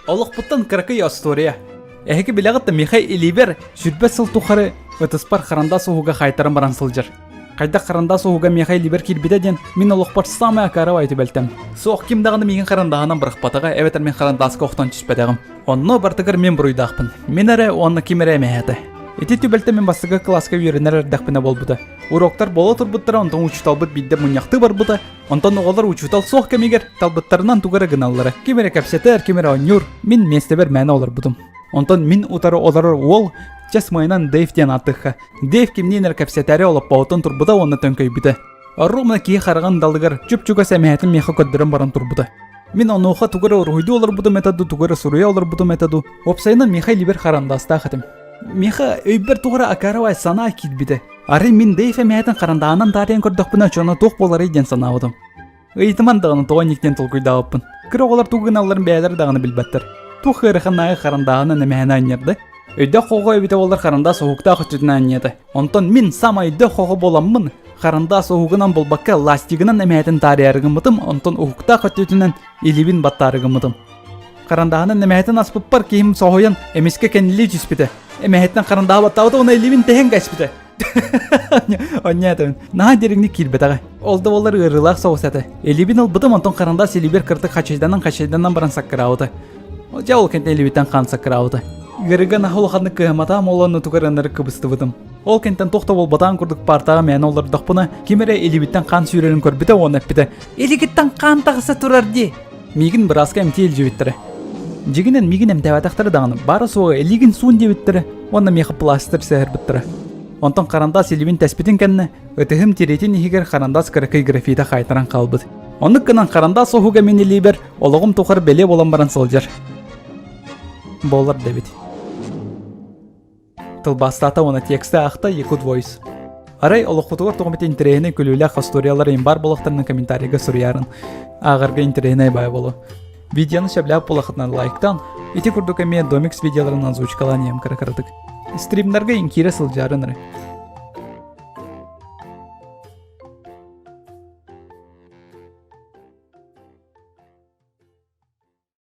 Олохпуттан кыракый остуоруйа. Эһиги билэҕит да миэхэ илиибэр 20 сыл тухары ытыспар харандаас уһуга хаайтаран баран сылдьар. Хайдах харандаас уһуга миэхэ илиибэр киирбитэ диэн мин олохпор саамай акаарабай түбэлтэм. Суох ким даҕаны миигин харандааһынан бырахпатаҕа эбэтэр мин харандааска охтон түспэтэҕим. Онно барытыгар мин буруйдаахпын. Мин эрэ уонна ким эрэ эмэһээтэ. Ити түбэлтэ мин бастакы кылааска үөрэнэр эрдэхпинэ буолбута. Уроктар буола турбуттара, онтон учууталбыт биирдэ мунньахтыы барбыта, Онтон оҕолор учуутал суох кэмигэр талбыттарынан тугу эрэ гыналлара. Ким эрэ кэпсэтэр, ким эрэ оонньуур. Мин миэстэбэр мээнэ олорбутум. Онтон мин утары олорор уол чэс мыйынан Дэйв диэн ааттыахха. Дэйв кимниин эрэ кэпсэтээри олоппоҕуттан турбута уонна төҥкөйбүтэ. Ровно киһи хараҕын далыгар чуп-чугас эмэһэтин миэхэ көрдөрөн баран турбута. Мин онуоха тугу эрэ уруһуйдуу олорбутум этэ дуу, тугу эрэ суруйа олорбутум этэ дуу. Уопсайынан миэхэ илиибэр харандаастаах этим. Миэхэ өйбөр тугу эрэ акаарабай санаа киирбитэ. Арай мин Дэйв эмэһэтин харандааһынан таарыйан көрдөхпүнэ дьоно туох буоларый диэн санаабытым. Ыйытыман даҕаны тоҕо инник диэн толкуйдаабыппын. Кыра оҕолор тугу гыналларын бэйэлэрэ даҕаны билбэттэр. Туох ыарахан аайы харандааһынан эмэһэни анньарда. Өйдөөх оҕо эбитэ буоллар харандаас уһуктаах өттүтүнэн анньыата. Онтон мин саамай өйдөөх оҕо буоламмын, харандаас уһугунан буолбакка ластигынан эмэһэтин таарыйаары гыммытым, онтон уһуктаах өттүтүнэн илиибин баттаары гыммытым. Харандааһынан эмэһэтин аспыппар киһим соһуйан эмискэ кэннилии түспүтэ. Эмэһэттэн харандааһы баттаабыта уонна илиибин тэһэн кэспитэ. Онньаатабын. Наһаа дириҥник киирбэтэҕэ. Ол да буоллар ыарыылаах соҕус этэ. Илиибин ылбытым, онтон харандаас илиибэр кырдык хачайданан-хачайданан баран саккыраабыта. Дьэ ол кэнтэн илиибиттэн хаан саккыраабыта. Ыарыыга наһаа улаханнык кыһамматаҕым, ол оннутугар ынырык кыбыстыбытым. Ол кэнтэн туох да буолбатаҕын курдук паартаҕа мээнэ олордохпуна, ким эрэ илиибиттэн хаан сүүрэрин көрбүтэ уонна эппитэ: «Илигиттэн хаан тахса турар дии!» Миигин бырааска эмтии илдьибиттэрэ. Дьиҥинэн миигин эмтээбэтэхтэрэ даҕаны, баара-суоҕа илиигин суун диэбиттэрэ уонна миэхэ пластырь сыһыарбыттара. Онтон харандаас илиибин тэспитин кэннэ, ытыһым тириитин иһигэр харандаас кыракый графита хаайтаран хаалбыт. Оннук гынан харандаас уһуга мин илиибэр олоҕум тухары бэлиэ буолан баран сылдьар. Буолар да эбит. Тылбаастаата уонна текстэ аахта Якут Voice. Арай олоххутугар тоҕо эмит интэриэһинэй күлүүлээх остуоруйалар иһин баар буолуохтарынан комментарийга суруйарын ааҕарга интэриэһинэй баай буолуо. Видеоны сөбүлээх буолахытынан лайктаан, ити курдук эмиэ Домикс видеоларын озвучкалаан иһэм кыра-кыратык. Стримнарга иҥкиирэ сылдьарын эрэ.